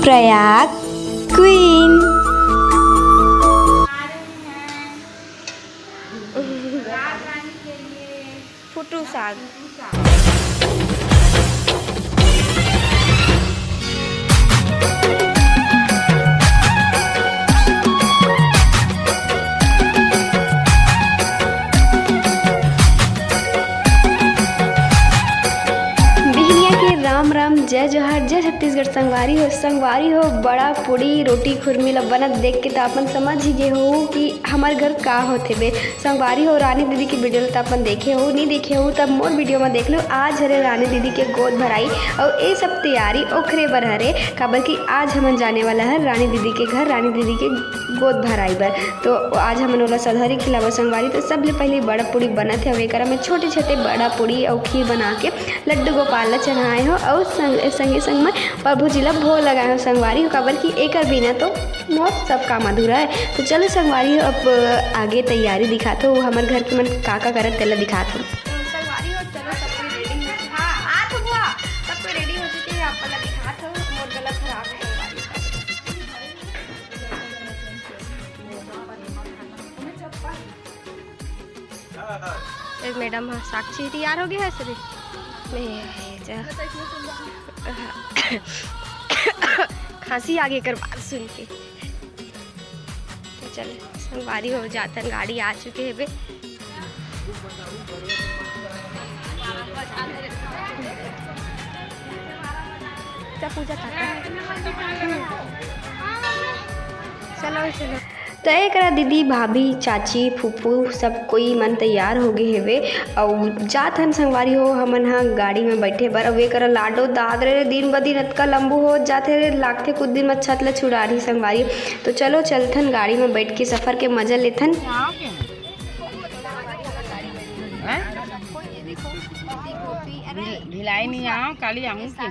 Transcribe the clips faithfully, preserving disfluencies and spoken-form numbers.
Prayag queen. फुटू साग। बिहनिया के राम राम, जय जोहार, जय छत्तीसगढ़। संगवारी हो, संगवारी हो, बड़ा पूड़ी रोटी खुरमी ला बनत देख के त अपन समझ ही गे हो कि हमर घर का होथे बे। संगवारी हो, रानी दीदी के वीडियो ला त अपन देखे हो, नहीं देखे हो तब मोर वीडियो में देख लो। आज हरे रानी दीदी के गोद भराई अउ ए सब तैयारी ओखरे बर हरे, काबर कि आज हमन जाने वाला है रानी दीदी के घर, रानी दीदी के गोद भराई बर। तो आज हमन ओला सधरी खिलाबो संगवारी। तो सबले पहले बड़ा पूड़ी बनत हे, अउ एकरा में छोटे छोटे बड़ा पूड़ी अउ खीर बना के लड्डू गोपाल ला चढ़ाए हो, अउ संग, संगे संग में प्रभु जी ला भोग लगाए हो संगवारी हो, काबर कि एकर बिना तो मोर सब काम अधूरा है। तो चलो संगवारी हो, अब आगे तैयारी दिखात हो, हमर घर के मन का का करत तेला दिखात हो। संगवारी हो, चलो सब कोई रेडी हो चुके, हाँ, आ तो हुआ, सब कोई रेडी हो चुके हैं, आप वाला दिखात हो, मोर गला खराब है संगवारी। एक मैडम, हाँ, साक्षी तैयार हो गया है सभी। नहीं, जा। खांसी आ गई कर बात सुन के। तो चल, संगवारी हो जातन, गाड़ी आ चुके हे बे। जा पूजा कर। चलो, चलो। त एकरा दीदी, भाभी, चाची, फूफू सब कोई मन तैयार हो गए हेवे। अउ जात हन संगवारी हो, हमन ह गाड़ी में बैठे बर। अउ एकरा लाडो दाद रे, दिन ब दिन अतका लंबू हो जाथे रे, लागथे कुछ दिन में छत ला छुड़ारही संगवारी। तो चलो चलथन गाड़ी में बैठ के सफर के मजा लेथन। ढिलाई नहीं आऊँ, काली आऊँ के।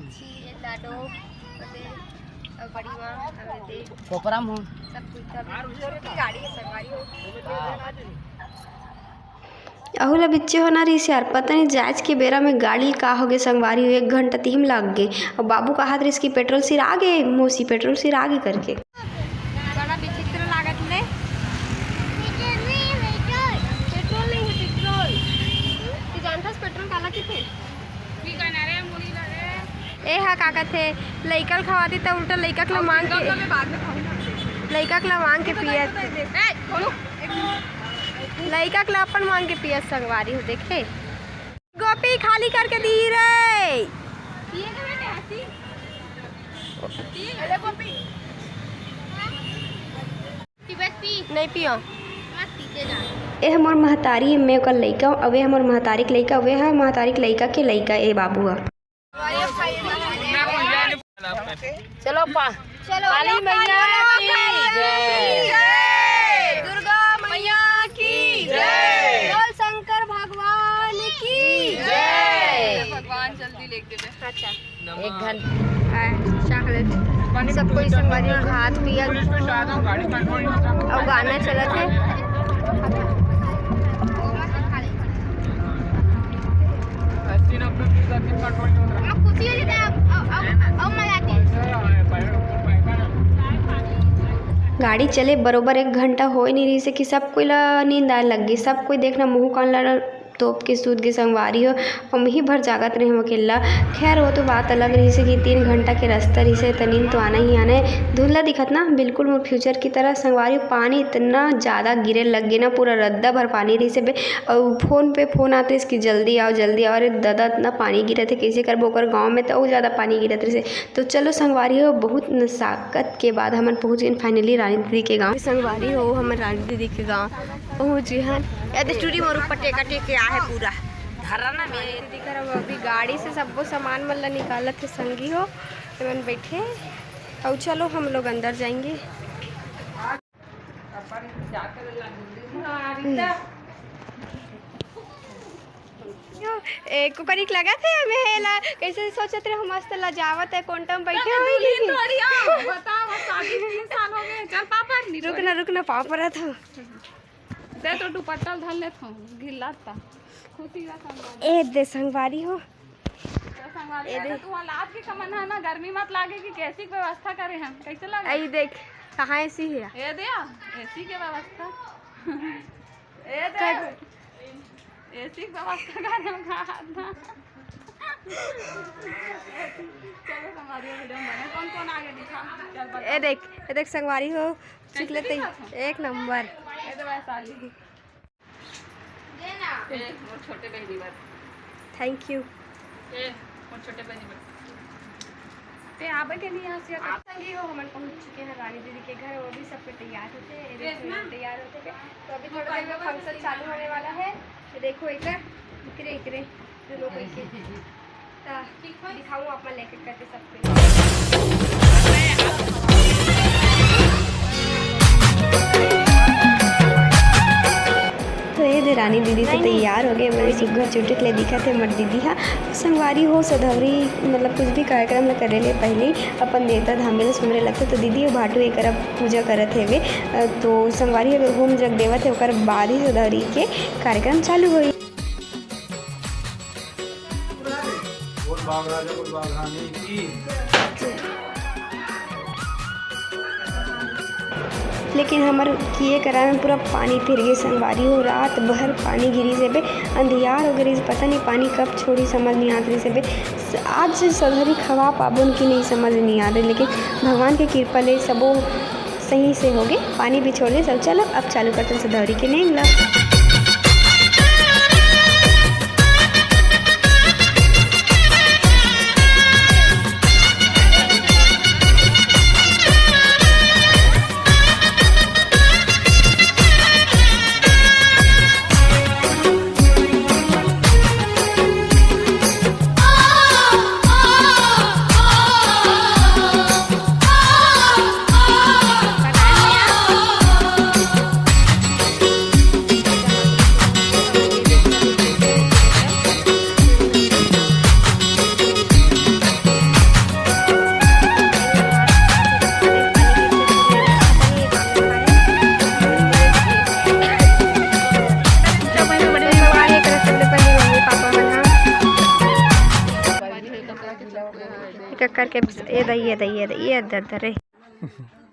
कोपरा में हो। सब कुछ तो अभी छोटी गाड़ी है, संगवारी हो। अहू ला बिच्चे होना रहिस यार, पता नहीं जायज के बेरा में गाड़ी का होगे संगवारी हो, एक घंटा तिहिम लाग गे। अउ बाबू कहत रहिस कि पेट्रोल सिरा गे, मौसी पेट्रोल सिरा गे करके। बड़ा विचित्र लागत ले। पेट्रोल नहीं है, पेट्रोल। तू जानथस पेट्रोल काला किथे? ए हा का कथे, लइका ल खवाती त उल्टा लइका ल मांग के, लइका ल मांग के पियत, लइका ल अपन मांग के पियत संगवारी हो। देखे, गोपी खाली करके दी रे। नहीं पियो। एह मोर महतारी, मैं ओकर लइका, अउ एह मोर महतारी के लइका, अउ एह महतारी के लइका के लइका, ए बाबू ह। चलो पा, चलो, काली मैया की जय। दुर्गा मैया की जय। बोल शंकर भगवान की जय। भगवान जल्दी लेके दे। अच्छा। एक घंटा। सब कोई संगवारी में खात पियत अउ गाना चलत हे। गाड़ी चले बरोबर एक घंटा होए नहीं रहिसे कि सब कोई ला नींद आए लग गे। सब कोई देखना मुंह कान ला तोप के सूत गे संगवारी हो, अउ हमही भर जागत रहे अकेल्ला। खैर, वो तो बात अलग रहिसे कि तीन घंटा के रास्ता रहिसे, त नींद तो आना ही आना है। धुंधला दिखत ना, बिल्कुल मोर फ्यूचर की तरह संगवारी हो। पानी इतना ज़्यादा गिरे लग गे ना, पूरा रद्दा भर पानी रहिसे बे। अउ फोन पे फोन आत रहिस कि जल्दी आओ, जल्दी आओ। अरे दादा, इतना पानी गिरत है, कैसे करबो? ओकर गाँव में तो अउ ज़्यादा पानी गिरत रहिसे। तो चलो संगवारी हो, बहुत मशक्कत के बाद हमन पहुँच गए finally रानी दीदी के गाँव। संगवारी हो, हमर रानी दीदी के गाँव पहुँच गए हन। ये दे चूड़ी मोर ऊपर टेका टेके आहे पूरा। धरा ना बे। दीदी कर अब अभी गाड़ी से सब्बो सामान मन ला निकालत हे संगी हो। एमन बैठे। अउ चलो हम लोग अंदर जाएंगे। ए, कोकरी के लगत हे, हमें हेला, कैसे सोचत रहे, मस्त लजावत है, कोंटा में बैठे हुए। दुल्हन थोड़ी हो, बताओ, शादी तीन साल हो गए, चल पापड़ नहीं रुकना, रुकना, पापड़ है तो। दे तो दुपट्टा धर लेत हूँ, गिल्ला था। खुशी का संगवारी। ए, दे संगवारी हो। संगवारी ये हो, देख। तो तुमन ला आज के कमन है ना, गर्मी मत लागे कि एसी के व्यवस्था करे हन, कैसे लगे? आई देख, कहाँ एसी है? ये दे, एसी के व्यवस्था। ये दे, एसी के व्यवस्था करे हन। चलो संगवारी हो, वीडियो में बने। कौन कौन आगे दिखा, चल बता। ये देख, ये देख संगवारी हो, कैसे चिकले तई दिखा था? एक नंबर। ये तो वैशाली। ए, मोर छोटे बहिनी बर। Thank you। ए, मोर छोटे बहिनी बर। ते आबे के नहीं यहाँ से। आप संगी हो, हमन पहुँच चुके हैं रानी दीदी के घर। वो भी सब पे तैयार होते हैं, ये देखो, रेशमा। तैयार होते हैं। तो अभी थोड़ा देर में फंक्शन चालू होने वाला है। ये देखो इधर, इकरे, इकरे, दोनों को इकरे। त दिखाऊं आप मन लेके करके सबके। तो ये दे रानी दीदी तो तैयार हो गए, बड़ी सुग्घर चुटुक ले दिखत हे हमर दीदी हा। संगवारी हो सधौरी मतलब कुछ भी कार्यक्रम ला करे ले पहले ही अपन देवता धाम में सुमरे लगथे। तो दीदी हो भाटू एकर अब पूजा करत हेवे। अ, तो संगवारी अगर घूम जग देवत हे ओकर बाद ही सधौरी के कार्यक्रम चालू होई। बोल बाघ राजा, बोल बाघ रानी की। लेकिन हमर किए करा में पूरा पानी फिर गे संगवारी हो। रात भर पानी गिरिस हेबे, अंधियार हो गे रिहिस, पता नहीं पानी कब छोड़ी, समझ नहीं आत रिहिस हेबे। आज सधौरी खवा पाबोन कि नहीं समझ नहीं आत हे, लेकिन भगवान के कृपा ले सबो सही से होगे, पानी भी छोड़ दे। सब चलो अब चालू करते हैं सधौरी के नेंग ला। एक एक करके, ये दई, ये दई, ये दई, ये दे, दे रे।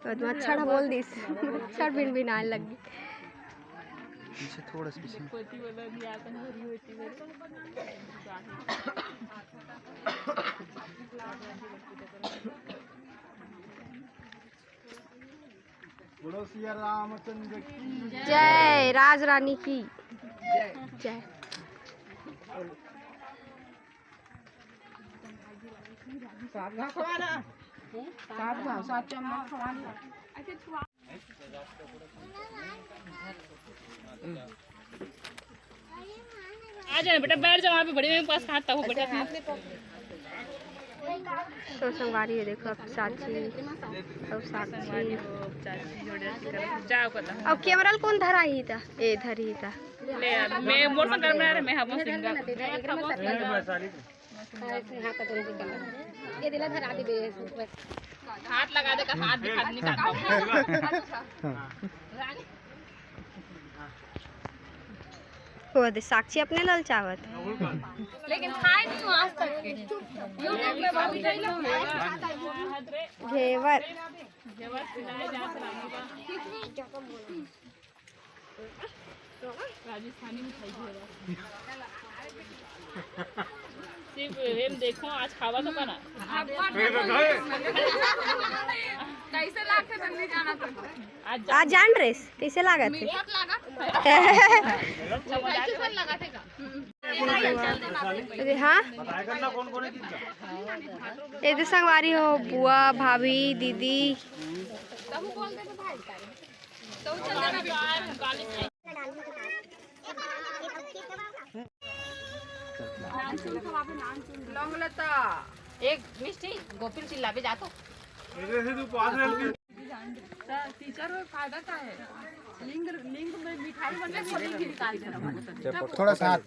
तो मच्छर बोल दिस, मच्छर बिन बिन आने लग गई। पीछे थोड़ा सा पीछे। बोलो सिया रामचंद्र की जय, राज रानी की जय। सात घास खवाना, सात घास, सात चम्मच खवाना। आ जाना बेटा, बैठ जाओ वहाँ पे, बड़ी मम्मी के पास। कहाँ तक हो बेटा? तो संगवारी है, देखो अब साक्षी, अब साक्षी। जाओ पता। अब कैमरा ल कौन धरा ही था? ए धरी ही था। ले यार, मैं मोर संग कैमरा रहे, मैं हबो सिंगल। ये दिला धरा दी बे। हाथ लगा दे, का हाथ दिखा, निकाल। वो दे, साक्षी अपने ललचावत। लेकिन खाए नहीं हूँ आज तक के। YouTube में बहुत लोग हैं। घेवर। राजस्थानी मिठाई घेवर। सिर्फ एम देखो, आज खावा तो बना। कैसे लागथे तब नहीं जाना तो। आज आज जान रेस कैसे लागत हे? मीठा लागत। कैसे सन लागत हे का? अरे हाँ, ये तो संगवारी हो, बुआ, भाभी, दीदी। लौंगलता। एक मिष्टी गोपिल चिल्लाबे जातो। टीचर में फायदा का है? लिंग, लिंग में मिठाई बनने से लिंग निकाल देना। थोड़ा सा हाथ।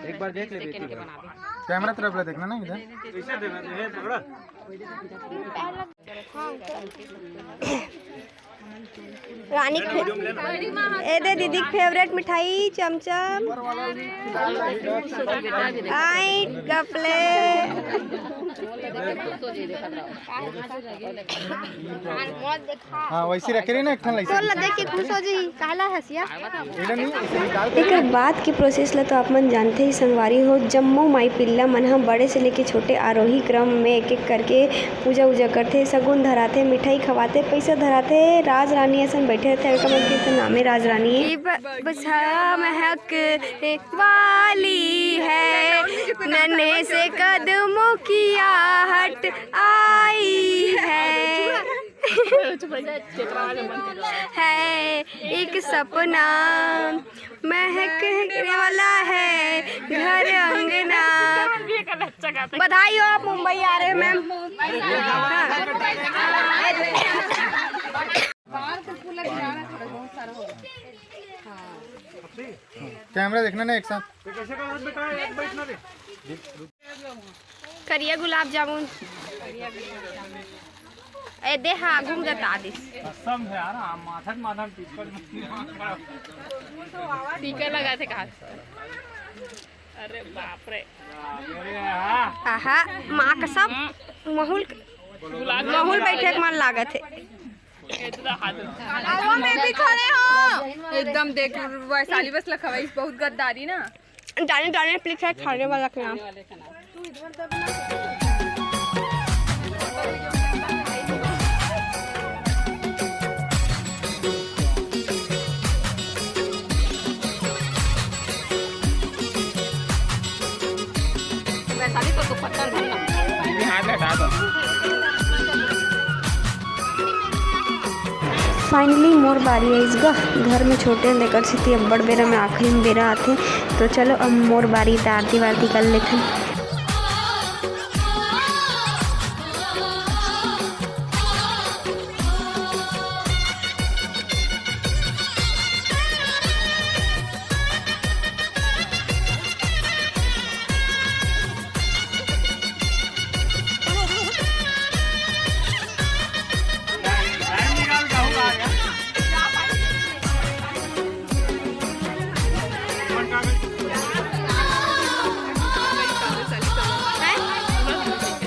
एक बार देख ले बेटी। कैमरा तरफ ले देखना ना इधर। रानी के फे-, ए दे दीदी के फेवरेट मिठाई चमचम। आई गपले। हाँ, वैसे रखे रही ना, एक ठन लाइसेंस। तोर ला देख के खुश हो जी, काला हंसिया। एकर बाद के प्रोसेस ला तो आप मन जानते ही संगवारी हो, जम्मो माई पिल्ला मन ह बड़े से लेके छोटे आरोही क्रम में एक-एक करके पूजा-उजा करथे, सगुन धराथे, मिठाई खवाथे, पइसा धराथे, राज रानी असन बइठे रथे। एकर मन के तो नामे राज रानी हे। ये ब-, बछा महक वाली है, नन्हे से कदमों की आहट आई है। है एक सपना महकने वाला है घर अंगना। बधाई हो, आप मुंबई आ रहे हो मैम। कैमरा देखना ना एक साथ। करिया गुलाब जामुन। ए दे, हाँ, घूम जता दिस। कसम है यार, आ, माथा, माथा में टिक्का। टीका लगा थे कहा। अरे बाप रे। अरे हाँ। आहा, माँ कसम, माहौल, गुलाब जामुन माहौल बैठे के मन लागत है। इतना हाथ। आवा, मैं भी खड़े हो। एकदम देख, वैशाली बस लखवाई, बहुत गद्दारी ना। जाने, जाने, प्लीज है खाने वाला के नाम। वैशाली को दुपट्टा नहीं है। ये हाथ हटा दो। फाइनली मोर बारी आइस गा। घर में छोटे हन, तेकर सेती अब्बड़ बेरा में आखिरी में बेरा आथे। तो चलो, अब मोर बारी, त आरती वारती कर लेथन।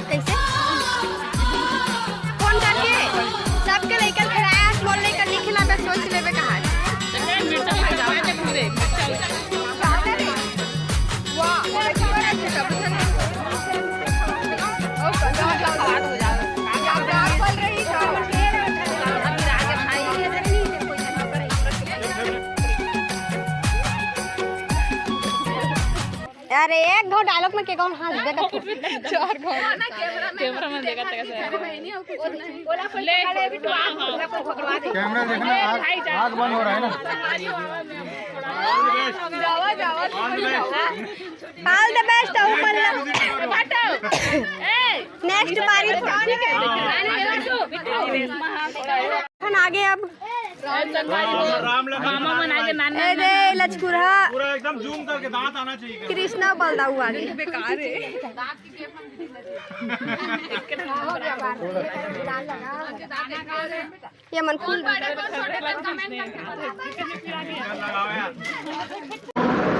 कैसे? फोन करके सबके लइका खिलाया, मोर लइका नहीं खिलाबे, सोच लेबे कहाँ। अरे, एक घो डायलॉग में के कौन हंस दे? चार घो। कैमरा में देखा था कैसे? ले। कैमरा देखना, आग, आग बंद हो रहा है ना। All the best, अहू मन ला। Next बारी। आ गे अब। राम लखन मामा मन आ गे, नाना ए दे लचकुरहा। पूरा एकदम जूम करके दांत आना चाहिए। कृष्णा बलदाऊ आ गे। बेकार है। ये मन फूल।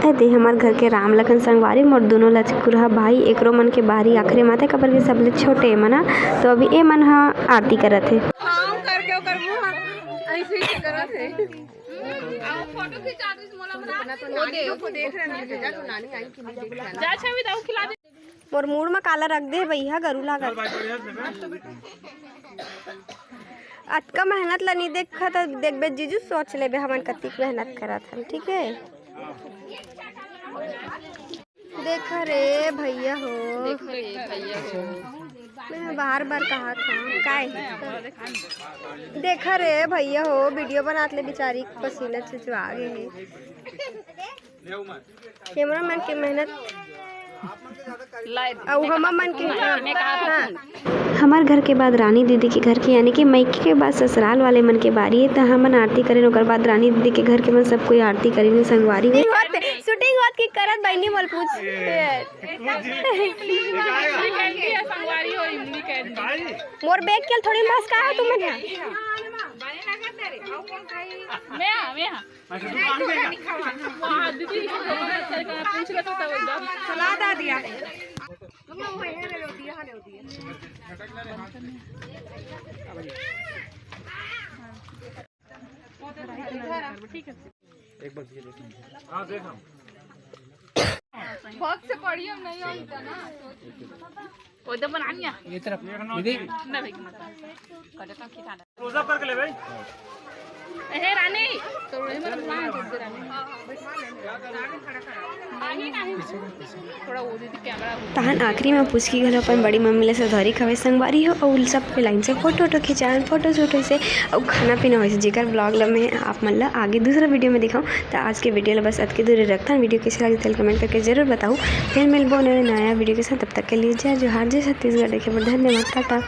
ए दे हमर घर के राम लखन संगवारी, मोर दोनों लचकुरहा भाई, एकरो मन के बारी आखिरी माथे, काबर के सबले छोटे ए मन ह। तो अभी ए मन ह आरती करत हे। हाँ, करके ओकर मुंह ऐसे ही करत हे। वो दे, वो देख रहे हैं, जा तो नानी आई कि नहीं देख रहा। जा छवि दाऊ खिला दे। मोर मुड़ म काला रख दे भैया, गरू लागत। अतका मेहनत ला नी देखा त देखबे जीजू, सोच लेबे हमन कतिक मेहनत करत हन, ठीक है? देखा रे भैया हो, देखा रे भैया हो। मैं बार बार कहा था काय? देखा रे भैया हो, वीडियो बनात ले बिचारी पसीना चुचवा गे हे। कैमरा मैन के मेहनत अउ हमर मन के, हाँ, हाँ। हमर घर के बाद रानी दीदी के घर के, यानी कि मइके के बाद ससुराल वाले मन के बारी हे, त हमन आरती करेन, ओकर बाद रानी दीदी के घर के मन सब कोई आरती करेन संगवारी हो। शूटिंग होत कि करत बहिनी मोल पूछ। मोर बैग के थोड़ी मस्का हो तुमन। मैं हाँ, मैं हाँ। वहाँ दीदी पूछ रहे थे, तब एकदम। सलाद आ दिया। बहुत से पढ़िए नहीं होता ना। वो तो बना लिया। ये तरफ दीदी। मैं भी मत। रोजा पर के ले भाई। हे रानी, तो रोहित में रुकना है, दूसरे रानी। आगे नहीं। थोड़ा वो दीदी कैमरा। तहन आखिरी में पुचकी घलो अपन बड़ी मम्मी ले सधौरी खवे संगवारी हो, अउ सब के लाइन से फोटो वोटो खिंचान, फोटो शूट होइसे, अउ खाना पीना होइसे, जेकर ब्लॉग ल मैं आप मन ल आगे दूसरा वीडियो में दिखाऊँ। त आज के वीडियो ल बस अतके दूरी रखथन। वीडियो कइसे लगिस तेला कमेंट करके जरूर बताहू। फिर मिलबो नए नया वीडियो के साथ, तब तक के लिए जय जोहार, जय छत्तीसगढ़। देखे बर धन्यवाद, टाटा।